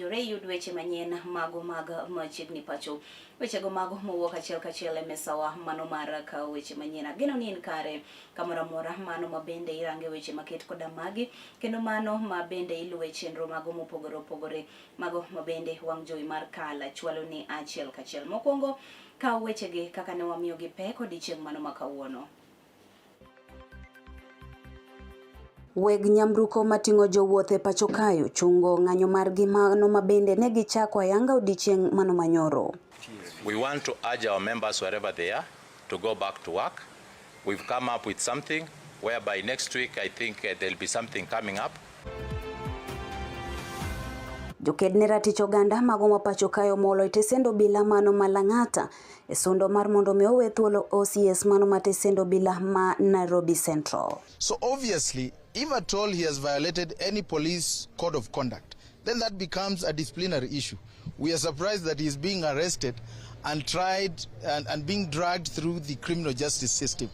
mowinjore iyud weche manyien mago mag machiegni pacho. Wechego mago mowuok achiel kachiel e mesawa mano mar kawo weche manyien. Ageno ni in kare kamoro amora mano ma bende irange weche maket koda magi kendo mano ma bende iluwe chenro mago mopogore opogore mago ma bende wang' jowi mar Kala chwalo ni achiel kachiel. Mokwongo kaw wechegi kaka ne wamiyogi pek odiechieng' mano ma kawuono. Weg nyamburko mating'o jowuoth e pacho kae ochungo ng'anyo margi mano ma bende ne gichako ayanga odiechieng' mano manyoro. We want to urge our members wherever they are to go back to work. We've come up with something whereby next week I think there'll be something coming up. Joked ne ratich oganda mago ma pacho kae omolo e tesend obila mano ma Lang'ata e sundo mar mondo mi owe thuolo OCS mano ma tesend obila ma Nairobi Central. So obviously, if at all he has violated any police code of conduct, then that becomes a disciplinary issue. We are surprised that he is being arrested and tried and being dragged through the criminal justice system.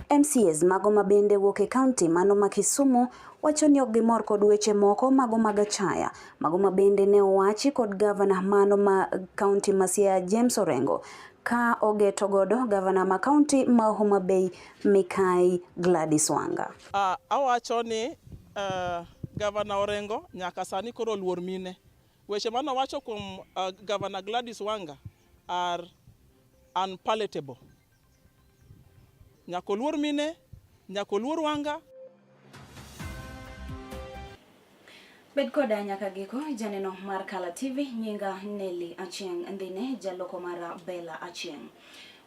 MCAs mago ma bende wuok e kaunti mano ma Kisumu wacho ni ok gimor kod weche moko mago mag achaya mago ma bende ne owachi kod gavana mano ma kaunti ma Siaya James Orengo ka ogeto godo gavana ma kaunti ma Homa Bay Mikai Gladys Wanga. Awacho ni gavana Orengo nyaka sani koro luor mine. Weche mane owacho kuom gavana Gladys Wanga are unpalatable. Nyaka oluor mine, nyaka oluor Wanga. Bed koda nyaka giko, janeno mar Kala TV, nyinga Nelly Achieng' Ndhine, jaloko mara Bella Achieng'.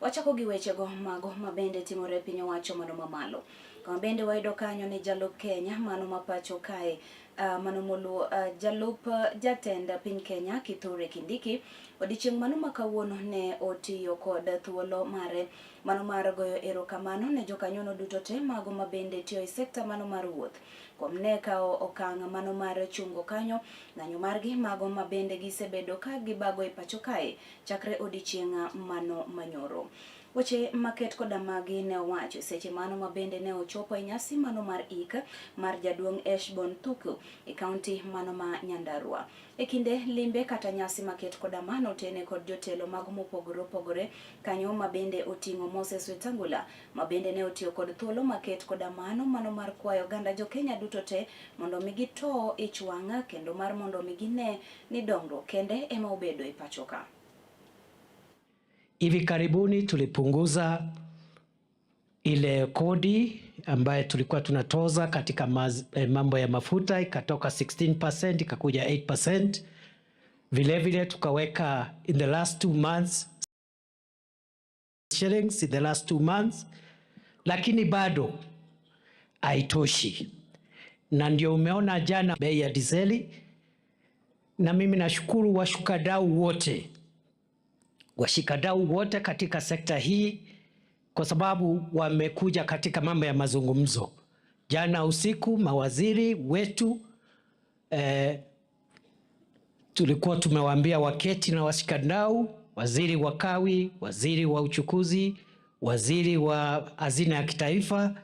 Wachako gi wechego mago ma bende timore e piny owacho mano mamalo. Kama bende wayudo kanyo ni jalup Kenya mano ma pacho kae mano moluo jalup jatend piny Kenya Kithure Kindiki odiechieng' mano ma kawuono ne otiyo kod thuolo mare mano mar goyo erokamano ne jokanyono duto te mago ma bende tiyo e sekta mano mar wuoth kuom ne kawo okang' mano mar chungo kanyo ng'anyo margi mago ma bende gisebedo ka gibago e pacho kae chakre odiechieng' mano manyoro. Weche maket koda magi ne owacho seche mano ma bende ne ochopo e nyasi mano mar ik mar jaduong' Eshbon Thuku e kaunti mano ma Nyandarua. E kinde limbe kata nyasi maket koda mano otene kod jotelo mago mopogore opogore kanyo ma bende oting'o Moses Wetangula ma bende ne otiyo kod thuolo maket koda mano mano mar kwayo oganda jo Kenya duto te mondo mi gito ich wang' kendo mar mondo mi gine ni dongruok kende ema obedo e pacho ka. Hivi karibuni tulipunguza ile kodi ambayo tulikuwa tunatoza katika mambo ya mafuta, ikatoka 16% ikakuja 8%. Vile vile tukaweka in the last 2 months shillings in the last 2 months, lakini bado haitoshi, na ndio umeona jana bei ya dizeli. Na mimi nashukuru washikadau wote katika sekta hii kwa sababu wamekuja katika mambo ya mazungumzo. Jana usiku mawaziri wetu tulikuwa tumewaambia waketi na washikadau, waziri wa kawi, waziri wa uchukuzi, waziri wa hazina ya kitaifa.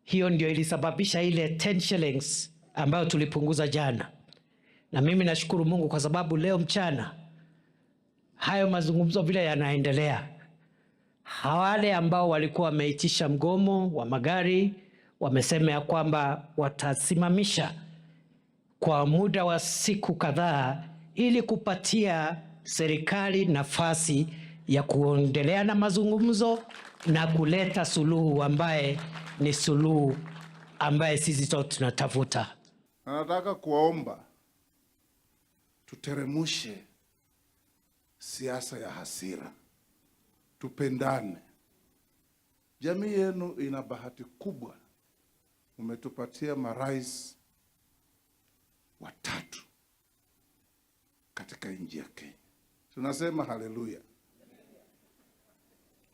Hiyo ndio ilisababisha ile 10 shillings ambayo tulipunguza jana. Na mimi nashukuru Mungu kwa sababu leo mchana hayo mazungumzo vile yanaendelea. Wale ambao walikuwa wameitisha mgomo wa magari wamesema ya kwamba watasimamisha kwa muda wa siku kadhaa ili kupatia serikali nafasi ya kuendelea na mazungumzo na kuleta suluhu ambaye ni suluhu ambaye sisi sote tunatafuta. Na nataka kuwaomba tuteremushe siasa ya hasira, tupendane. Jamii yenu ina bahati kubwa, umetupatia marais watatu katika nchi ya Kenya. Tunasema haleluya.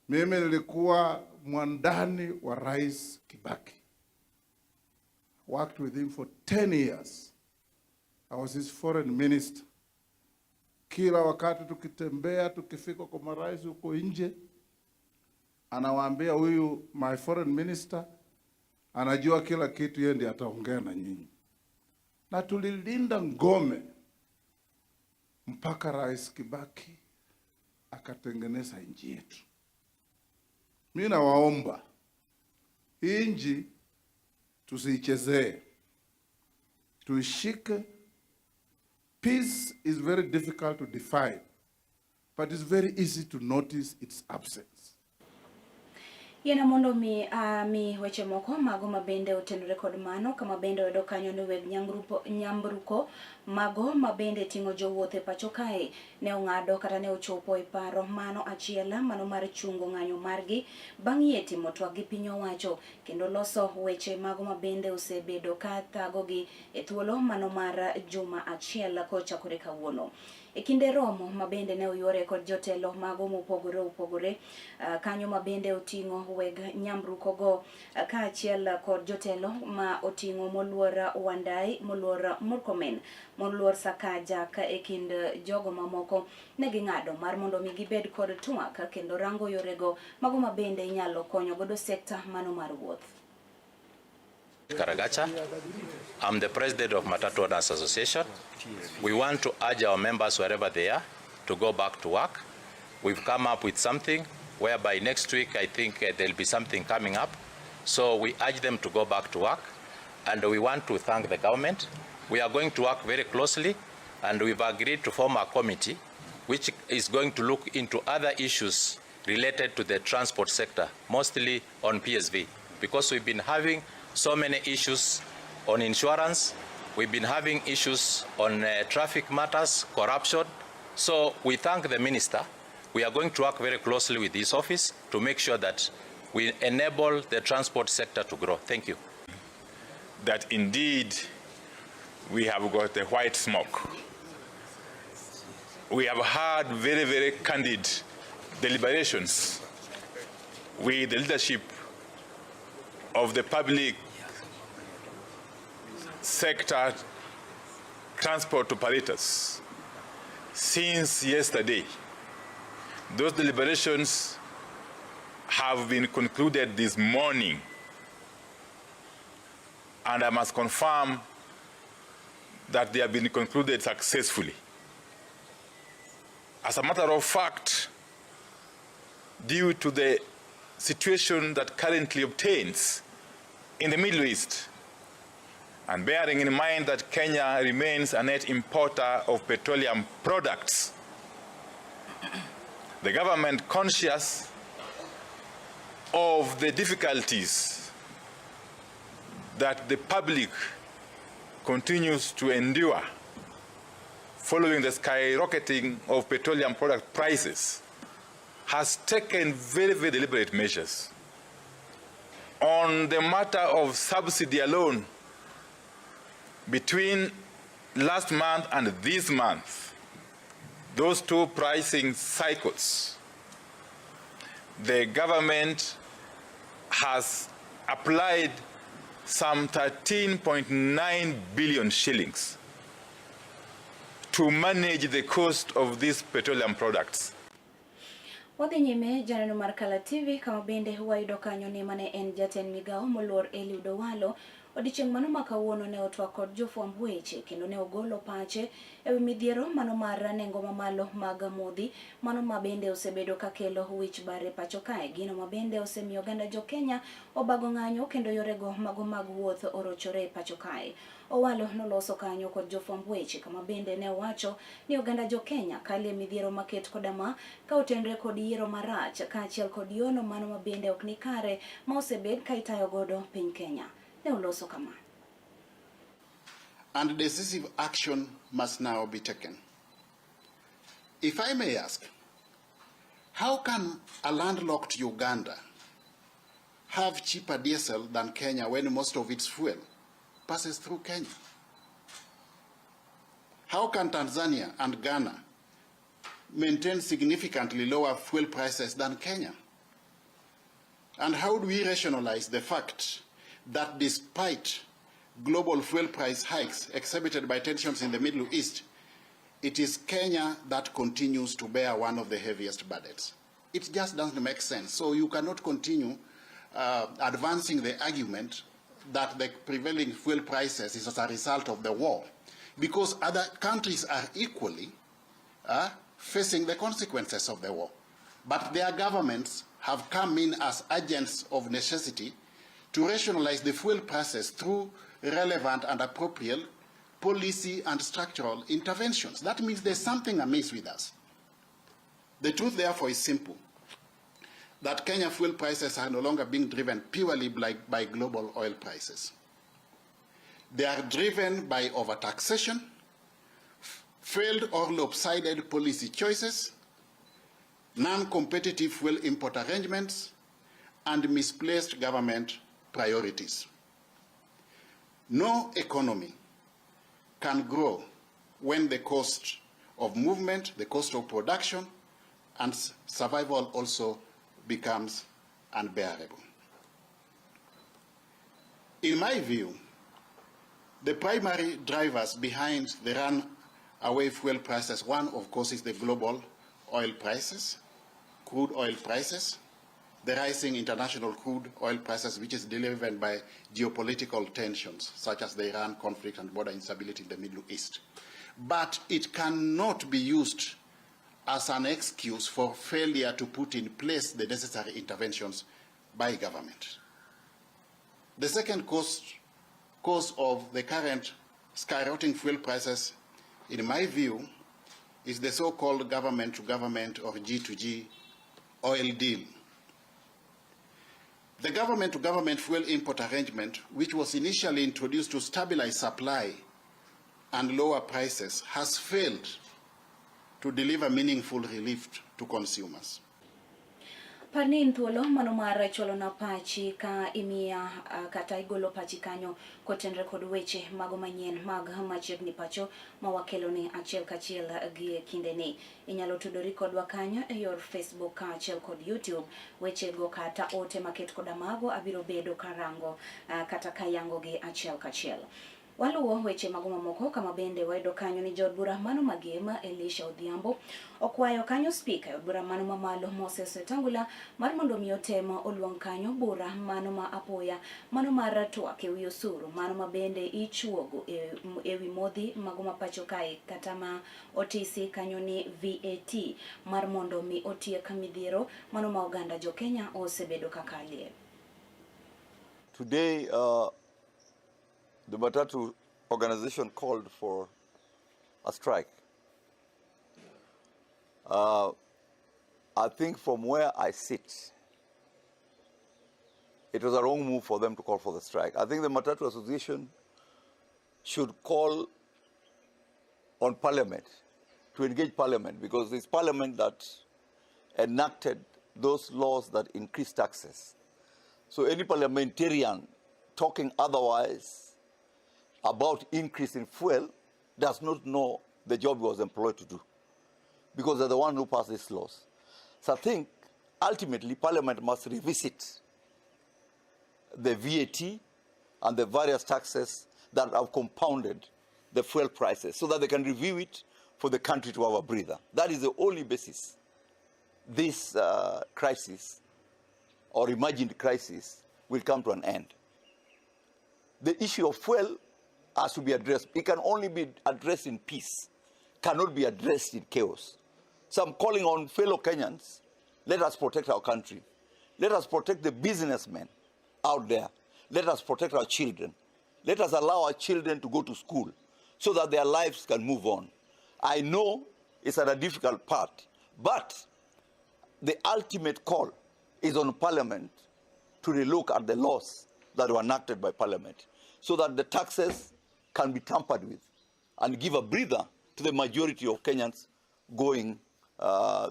Mimi nilikuwa mwandani wa Rais Kibaki. Worked with him for 10 years. I was his foreign minister. Kila wakati tukitembea, tukifika kwa marais huko nje, anawaambia huyu my foreign minister anajua kila kitu, yeye ndiye ataongea na nyinyi. Na tulilinda ngome mpaka Rais Kibaki akatengeneza nchi yetu. Mimi nawaomba hii nchi tusiichezee, tuishike. Peace is very difficult to define, but it's very easy to notice its absence. Yiena mondo mi ami weche moko mago mabende otenore kod mano kama bende oyudo kanyo ni weg nyamburko mago mabende ting'o jowuoth e pacho kae ne ong'ado kata ne ochopo e paro mano achiel mano mar chungo ng'anyo margi bang' yie timo twak gi piny owacho kendo loso weche mago mabende osebedo ka thagogi e thuolo mano mar juma achiel kochakore kawuono. E kinde romo mabende ne oyuore kod jotelo mago mopogore opogore kanyo mabende oting'o weg nyamburko go kaachiel kod jotelo ma oting'o moluor Wandayi, moluor Murkomen, moluor Sakaja ka e kind jogo mamoko ne ging'ado mar mondo mi gibed kod twak kendo rango yorego mago mabende inyalo konyo godo sekta mano mar wuoth. Karagacha. I'm the president of Matatu Owners Association. We want to urge our members wherever they are to go back to work. We've come up with something whereby next week I think there'll be something coming up. So we urge them to go back to work, and we want to thank the government. We are going to work very closely, and we've agreed to form a committee which is going to look into other issues related to the transport sector, mostly on PSV, because we've been having so many issues on insurance, we've been having issues on traffic matters, corruption. So we thank the minister. We are going to work very closely with his office to make sure that we enable the transport sector to grow. Thank you. That indeed we have got a white smoke. We have had very, very candid deliberations with the leadership of the public sector transport operators since yesterday. Those deliberations have been concluded this morning, and I must confirm that they have been concluded successfully. As a matter of fact, due to the situation that currently obtains in the Middle East, and bearing in mind that Kenya remains a net importer of petroleum products, the government, conscious of the difficulties that the public continues to endure following the skyrocketing of petroleum product prices, has taken very, very deliberate measures. On the matter of subsidy alone, between last month and this month, those two pricing cycles, the government has applied some 13.9 billion shillings to manage the cost of these petroleum products. Wadhi nyime janeno mar Kala TV kama bende wayudo kanyo ni mane en jatend migawo moluor Eliud Owalo odiochieng' mano ma kawuono ne otwak kod jofwamb weche kendo ne ogolo pache ewi midhiero mano mar nengo mamalo mag modhi mano ma bende osebedo kakelo wich bar e pacho kae, gino ma bende osemiyo oganda jo Kenya obago ng'anyo kendo yorego mago mag wuoth orochore e pacho kae. Owalo noloso kanyo kod jofwamb weche kama bende ne owacho ni oganda jo Kenya kalie midhiero maket koda ma ka otenre kod yiero marach kaachiel kod yono mano ma bende ok ni kare ma osebed ka itayo godo piny Kenya. Ne oloso kama. And decisive action must now be taken. If I may ask, how can a landlocked Uganda have cheaper diesel than Kenya when most of its fuel passes through Kenya? How can Tanzania and Ghana maintain significantly lower fuel prices than Kenya? And how do we rationalize the fact that despite global fuel price hikes exhibited by tensions in the Middle East, it is Kenya that continues to bear one of the heaviest burdens? It just doesn't make sense. So you cannot continue advancing the argument that the prevailing fuel prices is as a result of the war, because other countries are equally facing the consequences of the war. But their governments have come in as agents of necessity to rationalize the fuel prices through relevant and appropriate policy and structural interventions. That means there's something amiss with us. The truth, therefore, is simple, that Kenya fuel prices are no longer being driven purely by global oil prices. They are driven by overtaxation, failed or lopsided policy choices, non-competitive fuel import arrangements, and misplaced government priorities. No economy can grow when the cost of movement, the cost of production, and survival also becomes unbearable. In my view, the primary drivers behind the runaway fuel prices, one, of course, is the global oil prices, crude oil prices, the rising international crude oil prices, which is driven by geopolitical tensions, such as the Iran conflict and border instability in the Middle East. But it cannot be used as an excuse for failure to put in place the necessary interventions by government. The second cause of the current skyrocketing fuel prices, in my view, is the so-called government-to-government or G2G oil deal. The government-to-government fuel import arrangement, which was initially introduced to stabilize supply and lower prices, has failed to deliver meaningful relief to consumers. Par ni in thuolo mano mar chwalona pachi ka imiya kata igolo pachi kanyo kotenre kod weche mago manyien mag machiegni pacho ma wakeloni achiel kachiel gi kindeni. Inyalo tudori kodwa kanyo e yor Facebook kaachiel kod YouTube. Wechego kata ote maket koda mago abiro bedo karango kata kayango gi achiel kachiel. Waluwo weche mago mamoko kama bende wayudo kanyo ni jaod bura mano Magema Elisha Odhiambo okwayo kanyo spika e od bura mano mamalo Moses Wetangula mar mondo mi otem oluong kanyo bura mano ma apoya mano mar twak ewi osuru mano ma bende ichuogo ewi modhi mago ma pacho kae kata ma otisi kanyo ni VAT mar mondo mi otiek midhiero mano ma oganda jo Kenya osebedo kakalie. Today, the Matatu organization called for a strike. I think from where I sit, it was a wrong move for them to call for the strike. I think the Matatu Association should call on Parliament to engage Parliament, because it's Parliament that enacted those laws that increase taxes. So any parliamentarian talking otherwise about increase in fuel does not know the job he was employed to do, because they're the one who passed these laws. So I think ultimately Parliament must revisit the VAT and the various taxes that have compounded the fuel prices so that they can review it for the country to have a breather. That is the only basis this crisis or imagined crisis will come to an end. The issue of fuel has to be addressed. It can only be addressed in peace, cannot be addressed in chaos. So I'm calling on fellow Kenyans, let us protect our country. Let us protect the businessmen out there. Let us protect our children. Let us allow our children to go to school so that their lives can move on. I know it's at a difficult part, but the ultimate call is on Parliament to relook at the laws that were enacted by Parliament so that the taxes can be tampered with and give a breather to the majority of Kenyans going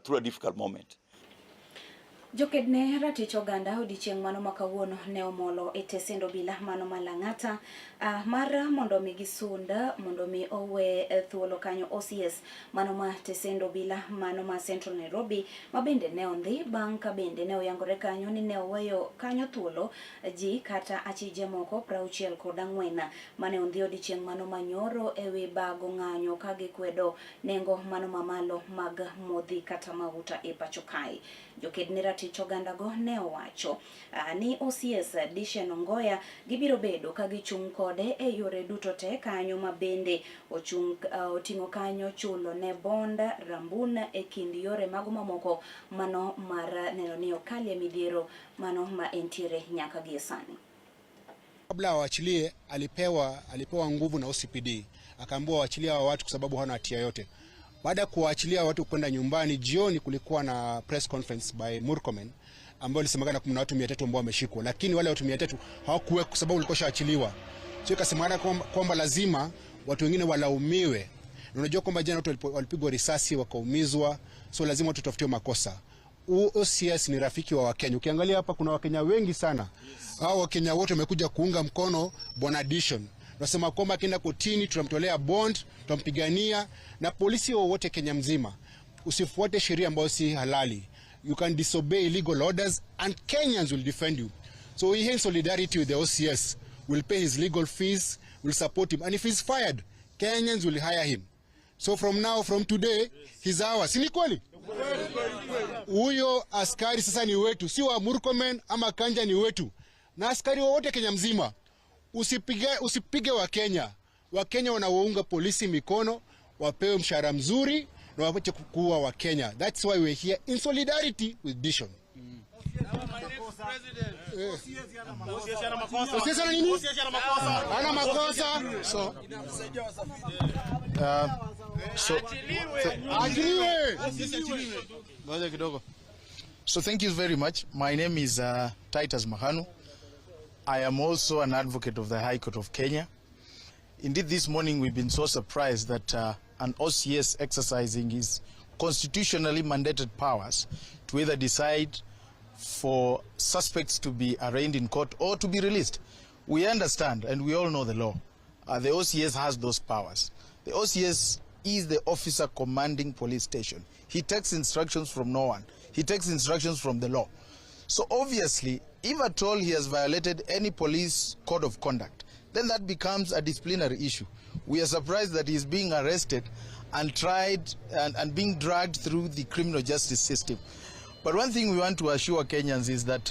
through a difficult moment. Joked ne ratich oganda odiechieng' mano ma kawuono ne omolo e tesend obila mano ma Lang'ata mar mondo mi gisund mondo mi owe thuolo kanyo OCS mano ma tesend obila mano ma Central Nairobi ma bende ne ondhi bang' ka bende ne oyangore kanyo ni ne oweyo kanyo thuolo ji kata achije moko 64 mane ondhi odiechieng' mano manyoro ewi bago ng'anyo ka gikwedo nengo mano mamalo mag modhi kata mauta e pacho kae. Joked ne ratich oganda go ne owacho ni OCS Dishen Ongoya gibiro bedo ka gichung' kode e yore duto te kanyo ma bende ochung' oting'o kanyo chulo ne bond rambun e kind yore mago mamoko mano mar neno ni okalie midhiero mano ma entiere nyaka gie sani. Kabla awachilie alipewa nguvu na OCPD, akaambiwa waachilie hawa watu kwa sababu hawana hatia yote. Baada ya kuwaachilia watu kwenda nyumbani, jioni kulikuwa na press conference by Murkomen ambayo ilisemekana kuna watu 300 ambao wameshikwa, lakini wale watu 300 hawakuwekwa kwa sababu walikuwa washaachiliwa. So ikasemekana kwamba lazima watu wengine walaumiwe. Na unajua kwamba jana watu walipigwa risasi wakaumizwa, so lazima watu tutafutiwe makosa. OCS ni rafiki wa Wakenya. Ukiangalia hapa kuna Wakenya wengi sana. Hao Wakenya wote wamekuja kuunga mkono Bwana Dishon. Tunasema kwamba akienda kotini tutamtolea bond, tutampigania, na polisi wowote Kenya mzima usifuate sheria ambayo si halali. You can disobey illegal orders and Kenyans will defend you. So we in solidarity with the OCS. We'll pay his legal fees, we'll support him, and if he's fired, Kenyans will hire him. So from now, from today, he's ours. Si ni kweli? Huyo askari sasa ni wetu, si wa Murkomen ama Kanja, ni wetu. Na askari wowote Kenya mzima, usipige Wakenya. Wakenya wanaounga polisi mikono, wapewe mshahara mzuri na waache kuua Wakenya. That's why we're here in solidarity with Dishon. OCS ana nini? Ana makosa. So, Achiliwe. Ngoja kidogo. So thank you very much. My name is Titus Mahanu. I am also an advocate of the High Court of Kenya. Indeed, this morning we've been so surprised that an OCS exercising his constitutionally mandated powers to either decide for suspects to be arraigned in court or to be released. We understand and we all know the law. The OCS has those powers. The OCS is the officer commanding police station. He takes instructions from no one. He takes instructions from the law. So obviously, if at all he has violated any police code of conduct, then that becomes a disciplinary issue. We are surprised that he is being arrested and tried and being dragged through the criminal justice system. But one thing we want to assure Kenyans is that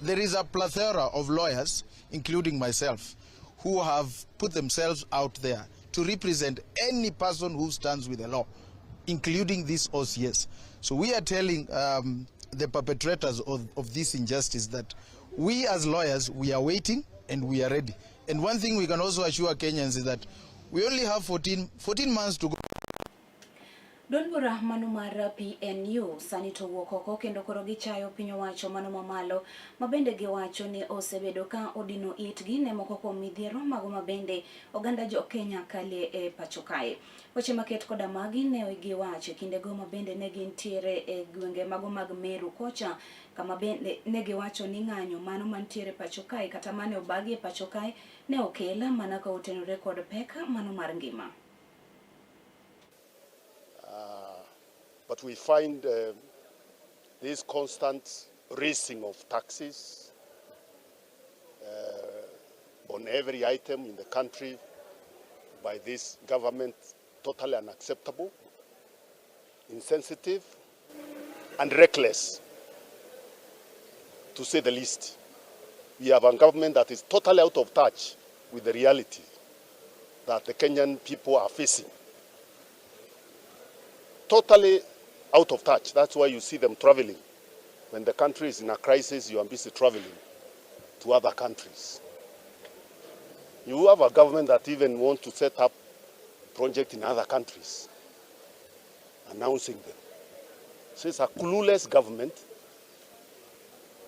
there is a plethora of lawyers, including myself, who have put themselves out there to represent any person who stands with the law, including this OCS. So we are telling the perpetrators of this injustice that we as lawyers, we are waiting and we are ready. And one thing we can also assure Kenyans is that we only have 14 months to go. Duond bura mano mar PNU sani to wuok oko kendo koro gichayo piny owacho mano mamalo mabende giwacho ni osebedo ka odino itgi ne moko kuom midhiero mago mabende oganda jo Kenya kalie e pacho kae. Weche maket koda magi ne giwacho e kindego mabende ne gintiere e gwenge mago mag Meru kocha kama bende ne giwacho ni ng'anyo mano mantiere pacho kae kata mane obagi e pacho kae ne okel mana ka otenore kod pek mano mar ngima. But we find this constant raising of taxes on every item in the country by this government totally unacceptable, insensitive, and reckless, to say the least. We have a government that is totally out of touch with the reality that the Kenyan people are facing. Totally out of touch. That's why you see them traveling. When the country is in a crisis, you are busy traveling to other countries. You have a government that even wants to set up projects in other countries, announcing them. So it's a clueless government.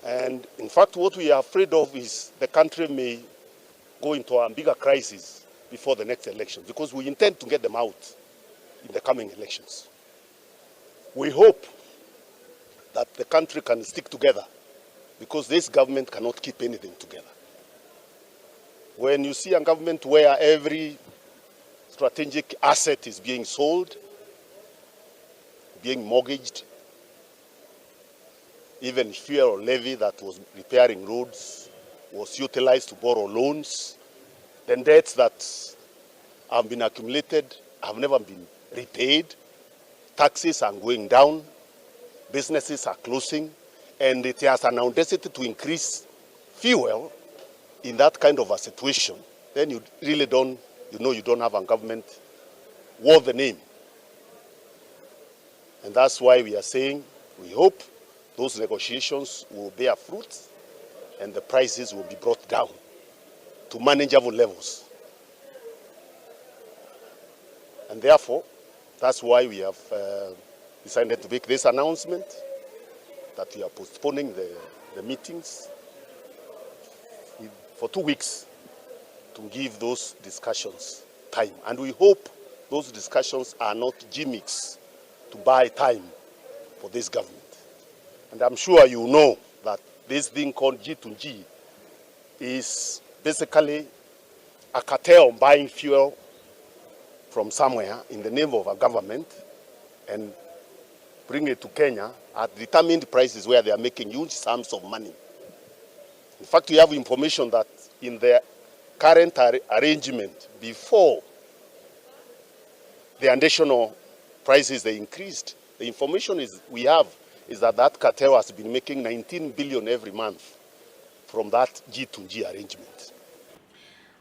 And in fact, what we are afraid of is the country may go into a bigger crisis before the next election, because we intend to get them out in the coming elections. We hope that the country can stick together, because this government cannot keep anything together. When you see a government where every strategic asset is being sold, being mortgaged, even fuel levy that was repairing roads was utilized to borrow loans, then debts that have been accumulated have never been repaid. Taxes are going down. Businesses are closing, and it has an audacity to increase fuel in that kind of a situation. Then you really don't, you know, you don't have a government worth the name. And that's why we are saying we hope those negotiations will bear fruit and the prices will be brought down to manageable levels. And therefore, that's why we have decided to make this announcement that we are postponing the meetings for 2 weeks to give those discussions time. And we hope those discussions are not gimmicks to buy time for this government. And I'm sure you know that this thing called G2G is basically a cartel buying fuel from somewhere in the name of a government and bring it to Kenya at determined prices where they are making huge sums of money. In fact, we have information that in the current arrangement, before the additional prices they increased, the information is we have is that that cartel has been making 19 billion every month from that G2G arrangement.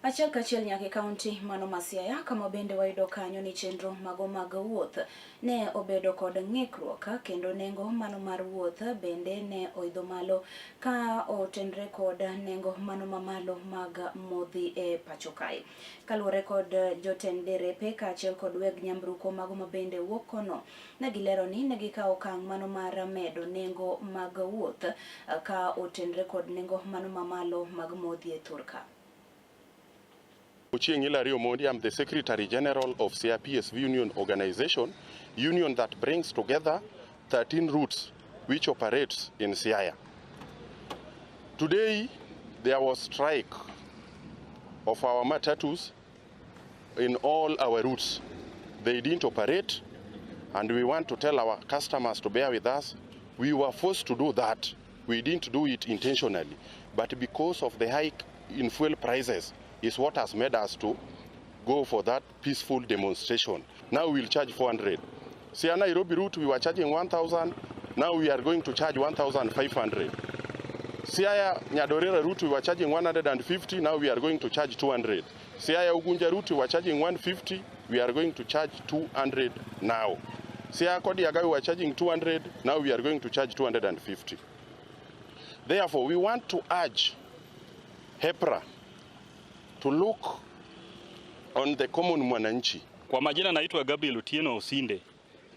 Achiel kachiel nyaka e kaunti mano ma Siaya kama bende wayudo kanyo ni chenro mago mag wuoth ne obedo kod ng'ikruok kendo nengo mano mar wuoth bende ne oidho malo ka otenre kod nengo mano mamalo mag modhi e pacho kae. Kaluwore kod jotend derepe kaachiel kod weg nyamburko mago ma bende wuok kono, ne gilero ni ne gikawo okang' mano mar medo nengo mag wuoth ka otenre kod nengo mano mamalo mag modhi e thurka. Ochieng Hilary Omondi, I'm the Secretary General of Siaya PSV Union Organization, union that brings together 13 routes which operates in Siaya. Today, there was strike of our matatus in all our routes. They didn't operate, and we want to tell our customers to bear with us. We were forced to do that. We didn't do it intentionally, but because of the hike in fuel prices is what has made us to go for that peaceful demonstration. Now we'll charge 400. Siaya Nairobi route, we were charging 1,000. Now we are going to charge 1,500. Siaya Nyadorera route, we were charging 150. Now we are going to charge 200. Siaya Ugunja route, we were charging 150. We are going to charge 200 now. Siaya Kodiaga, we were charging 200. Now we are going to charge 250. Therefore, we want to urge HEPRA to look on the common mwananchi. Kwa majina naitwa Gabriel Otieno Osinde.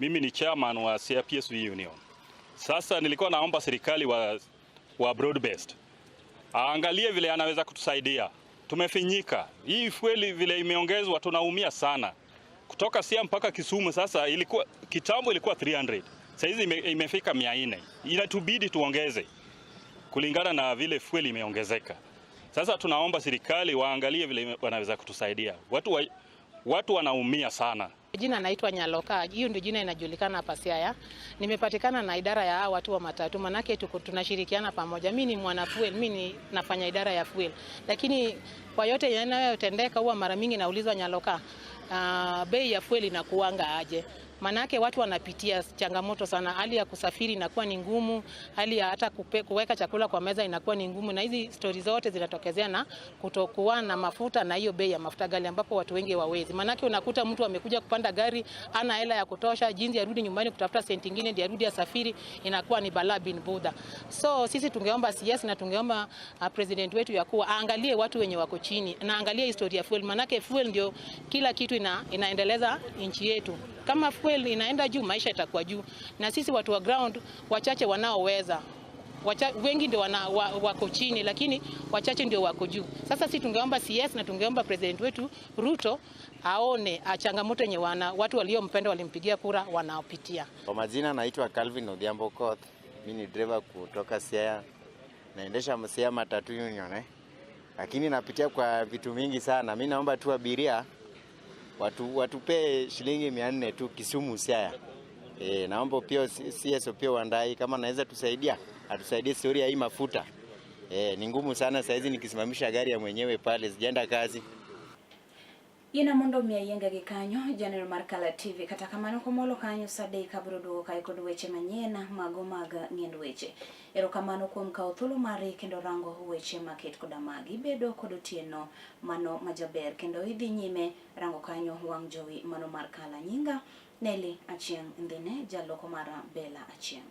Mimi ni chairman wa Siaya PSV Union. Sasa nilikuwa naomba serikali wa broad based aangalie vile anaweza kutusaidia. Tumefinyika. Hii fueli vile imeongezwa tunaumia sana. Kutoka Siaya mpaka Kisumu sasa ilikuwa kitambo ilikuwa 300. Sasa hizi imefika 400. Inatubidi tuongeze kulingana na vile fueli imeongezeka. Sasa tunaomba serikali waangalie vile wanaweza kutusaidia. Watu wanaumia sana. Jina naitwa Nyaloka, hiyo ndio jina inajulikana hapa Siaya. Nimepatikana na idara ya watu wa matatu, manake tuko tunashirikiana pamoja. Mimi ni mwana fuel, mimi ni nafanya idara ya fuel. Lakini kwa yote yanayotendeka huwa mara mingi naulizwa Nyaloka, bei ya fuel inakuanga aje? Manake watu wanapitia changamoto sana, hali ya kusafiri inakuwa ni ngumu, hali ya hata kuweka chakula kwa meza inakuwa ni ngumu, na hizi stori zote zinatokezea na kutokuwa na mafuta na hiyo bei ya mafuta ghali ambapo watu wengi hawawezi. Manake unakuta mtu amekuja kupanda gari ana hela ya kutosha, jinsi arudi nyumbani kutafuta senti nyingine ndiye arudi asafiri, inakuwa ni balaa bin budha. So sisi tungeomba CS na tungeomba president wetu ya kuwa aangalie watu wenye wako chini na aangalie historia ya fuel, manake fuel ndio kila kitu inaendeleza nchi yetu. Kama fuel inaenda juu, maisha itakuwa juu, na sisi watu wa ground wachache wanaoweza, wengi ndio wako chini, lakini wachache ndio wako juu. Sasa sisi tungeomba CS na tungeomba president wetu Ruto aone changamoto yenye watu waliompenda walimpigia kura wanaopitia. Kwa majina naitwa Calvin Odhiambo Koth. Mimi ni driver kutoka Siaya. Naendesha Siaya Matatu Union Lakini napitia kwa vitu mingi sana. Mimi naomba tu abiria watupee shilingi 400 tu Kisumu Siaya. Naomba pia CS pia waandai kama naweza tusaidia, atusaidie story ya hii mafuta. Ni ngumu sana saa hizi nikisimamisha gari ya mwenyewe pale sijaenda kazi. Yiena mondo omi ayienga gi kanyo, janeno mar Kala TV. Kata kamano komolo kanyo sa adek abiro duogo kae kod weche manyien mago mag ng'iend weche. Erokamano kuom kawo thuolo mari kendo rango weche maket koda magi. Ibedo kod otieno mano majaber kendo idhi nyime rango kanyo wang' jowi mano mar Kala. Nyinga Nelly Achieng' Ndhine, jaloko mara Bella Achieng'.